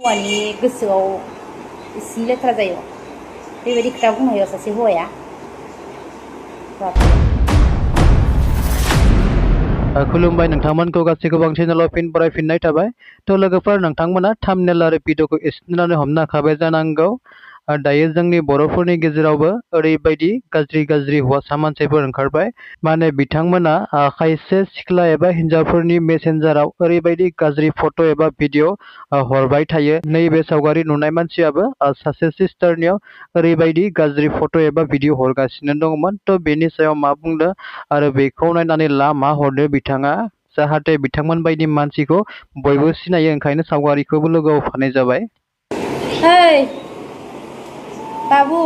हौवानि गोसोआव एसे लेथ्रा जायो बेबायदि खोथा बुंनो हायो सासे हौवाया। खुलुमबाय नोंथांमोनखौ गासैखौबो आं चेनेलाव फिन बरायफिननाय थाबाय। थ' लोगोफोर नोंथांमोना थाम्बनेल आरो भिडिअखौ एसे नुनानै हमनो हाखाबाय जानांगौ। दायो जोंनि बर'फोरनि गेजेरावबो ओरैबायदि गाज्रि हौवासा मानसिफोर ओंखारबाय। माने बिथांमोना खायसे सिख्ला एबा हिन्जावफोरनि मेसेन्जाराव ओरैबायदि गाज्रि फट' एबा भिडिअ हरबाय थायो। नैबे सावगारि नुनाय मानसियाबो सासे सिस्टारनियाव ओरैबायदि गाज्रि फट' एबा भिडिअ हरगासिनो दंमोन। थ' बेनि सायाव मा बुंदों आरो बेखौ नायनानै मा हरदो बिथाङा, जाहाथे बिथांमोन बायदि मानसिखौ बयबो सिनायो, ओंखायनो सावगारिखौबो लोगोआव होफानाय जाबाय। ओइ बाबु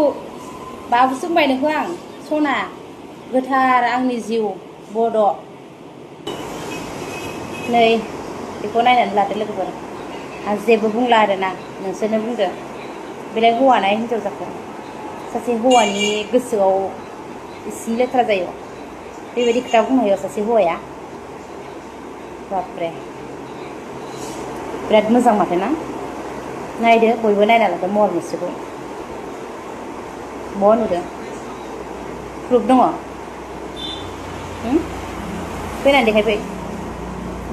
बाबुसो बुंबाय नोंखौ आं, सना गोथार आंनि जिउ बड'। नै बेखौ नायनानै लादो लोगोफोर। आं जेबो बुंला आरोना, नोंसोरनो बुंदो बेलाय हौवा ना हिन्जाव जाखो। सासे हौवानि गोसोआव एसे लेथ्रा जायो बेबायदि खोथा बुंनो हायो सासे हौवाया। बापरे बिराद मोजां माथो ना। नायदो बयबो नायना लादो महर मुस्रिखौ। बहा नुदों? प्रुफ दङ? फैनानै देखायफै।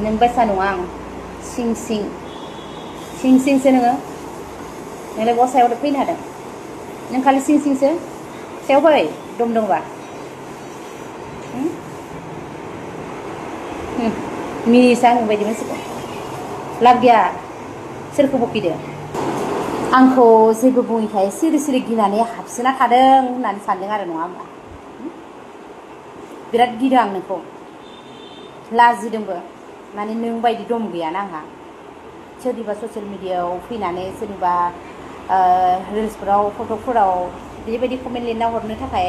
नों बायसा नङा आं, सिं सिंसो नोङो। नोंलाय बहा सायाव फैनो हादों? नों खालि सिंसो सायाव फै दम दंबा। मिनियोसो आं बायदि मानसिखौ। लाब गैया, सोरखौ बखिदो? आंखौ जेबो बुङैखाय सिरि गिनानै हाबसोना थादों होननानै सानदों आरो, नङा होमबा? बिराद गिदों आं नोंखौ, लाजिदोंबो। माने नों बायदि दम गैयाना आंहा। सोरनिबा ससियेल मिडियायाव फैनानै सोरनिबा रिल्सफोराव फट'फोराव बेबायदि कमेन्ट लिरना हरनो थाखाय